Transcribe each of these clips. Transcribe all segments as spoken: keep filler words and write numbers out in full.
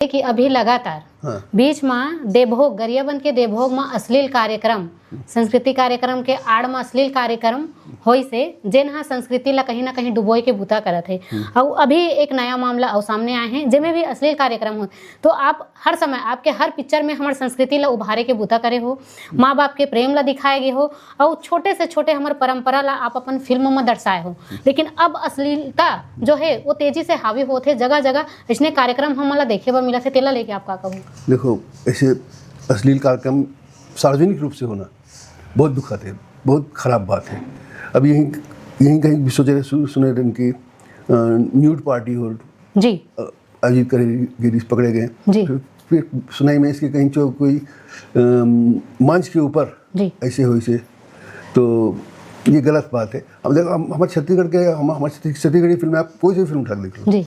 कि अभी लगातार हाँ। बीच म देवभोग, गरियाबंद के देवभोग म अश्लील कार्यक्रम, संस्कृति कार्यक्रम के आड़ म अश्लील कार्यक्रम होइस हे, जेन ह संस्कृति ला कहीं ना कहीं डुबोए के बुता करत हे। हम्म। अउ अभी एक नया मामला अउ सामने आए हे, जेमे भी अश्लील कार्यक्रम हो, तो आप हर समय, आपके हर पिक्चर में हमर संस्कृति ला उभारे के बुता करे हो, माँ बाप के प्रेम ला दिखाए गे हो, अउ छोटे से छोटे हमर परंपरा ला आप अपन फिल्म म दर्शाए हो। लेकिन अब अश्लीलता जो हे, वो तेजी से हावी होत हे, जगह जगह अइसने कार्यक्रम हमन ला देखे बर मिलत हे, तेला लेके आप का कहोगे? देखो, ऐसे अश्लील कार्यक्रम सार्वजनिक रूप से होना बहुत दुखद है, बहुत खराब बात है। अब यहीं, यहीं कहीं भी सोचे रहे, सु-, सुने रहे कि, अ, न्यूड पार्टी हो, जी। अ, अजीत करे गिरीश पकड़े गए। जी। फिर, फिर सुनाई में इसके कहीं जो कोई, अम, मंच के ऊपर जी। ऐसे हो इसे, तो ये गलत बात है। अब देखो, हम, हमारे छत्तीसगढ़ के, हम, हमारे छत्तीस-, छत्तीसगढ़ी फिल्म, आप कोई सी फिल्म उठा के देख लो, जी।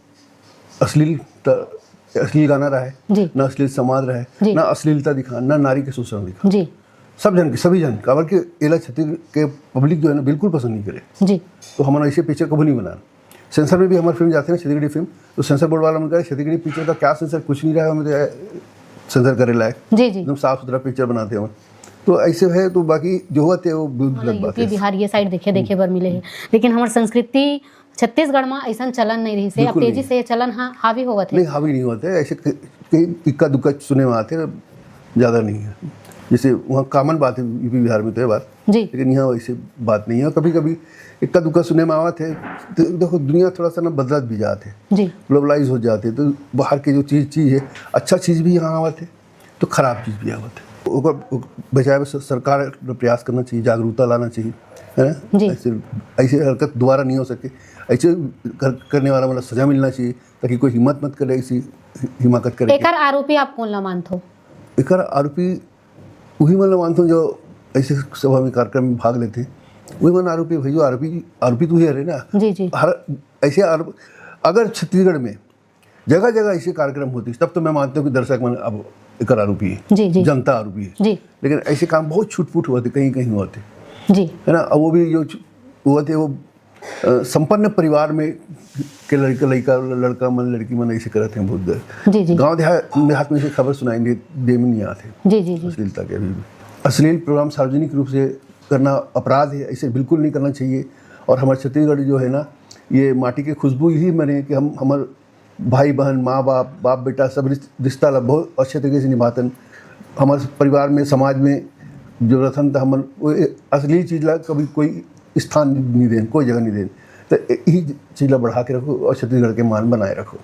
अश्लील त-, अश्लील गाना रहा है, जी। ना अश्लील संवाद रहा है, जी। ना अश्लीलता दिखा, ना नारी के शोषण दिखा। जी। सब जन के, सभी जन, काबर के एला छत्तीसगढ़ के पब्लिक जो है ना, बिल्कुल पसंद नहीं करे। जी। तो हमन ऐसे पिक्चर कभी नहीं बनाना। सेंसर में भी हमारी फिल्म जाते हैं, छत्तीसगढ़ी फिल्म, तो सेंसर बोर्ड वाला मन करे, "छत्तीसगढ़ी पिक्चर का क्या सेंसर, कुछ नहीं रहा है, हमें तो सेंसर करे लायक।" जी, जी। एकदम साफ सुथरा पिक्चर बनाते हैं हम। तो ऐसे है, तो बाकी जो हुआ थे, वो गलत बात यूपी, है। बिहार ये साइड देखे, देखे बर मिले हे, लेकिन हमार संस्कृति छत्तीसगढ़ म अइसन चलन नहीं रहिस हे। अब बिल्कुल तेजी नहीं। से ये चलन हा-, हावी होवत हे। नहीं, हावी नहीं होता है। ऐसे क-, कहीं इक्का दुक्का सुने में आते हैं, ज़्यादा नहीं है। जैसे वहाँ कॉमन बात है यूपी बिहार में तो ये बात, जी। लेकिन यहाँ वैसे बात नहीं है। कभी-कभी इक्का दुक्का सुने में आवत है। तो देखो, दुनिया थोड़ा सा ना बदलत भी जात है, जी। ग्लोबलाइज हो जाते हैं, तो बाहर के जो चीज़, चीज़ है, अच्छा चीज़ भी यहाँ आवत है, तो खराब चीज़ भी आवत है। ओकर, ओकर बचाए बर स-, सरकार प्रयास करना चाहिए, जागरूकता लाना चाहिए, है ना? जी। ऐसे, ऐसे हरकत दोबारा नहीं हो सके। ऐसे कर, करने वाला मतलब सजा मिलना चाहिए, ताकि कोई हिम्मत मत करे ऐसी हिमाकत करे। एकर आरोपी आप कोन ला मानथो? एकर आरोपी वही मन ला मानथो जो ऐसे सभा में, कार्यक्रम में भाग लेथे, वही मन आरोपी भाई, जो आरोपी, आरोपी तो ही हरे ना। जी, जी। हर ऐसे आरोप, अगर छत्तीसगढ़ में जगह जगह ऐसे कार्यक्रम होते, तब तो मैं मानता हूँ कि दर्शक मन अब एकर आरोपी है, जी, जी। जनता आरोपी है। जी। लेकिन ऐसे काम बहुत छुटपुट होते, कहीं कहीं होते, जी। है ना? अब वो भी जो छु-, होते, वो, अ, संपन्न परिवार में के लड़का, लड़का, लड़का मन, लड़की मन ऐसे करते हैं बहुत देर। जी, जी। गाँव देहा-, देहात में से खबर सुनाई दे, दे में नहीं आते। जी, जी, जी। अश्लीलता के अभी भी। अश्लील प्रोग्राम सार्वजनिक रूप से करना अपराध है, ऐसे बिल्कुल नहीं करना चाहिए। और हमारे छत्तीसगढ़ जो है ना, ये माटी की खुशबू यही मने कि हम, हमारे भाई बहन, माँ बाप, बाप बेटा, सब रिस-, रिश्ता ला बहुत अच्छे तरीके से निभातन। हमारे परिवार में, समाज में जो रतन था, हमन वो ए-, अश्लील चीज ला कभी कोई स्थान नहीं देन, कोई जगह नहीं देन। तो ए-, यही चीज ला बढ़ा के रखो और छत्तीसगढ़ के मान बनाए रखो।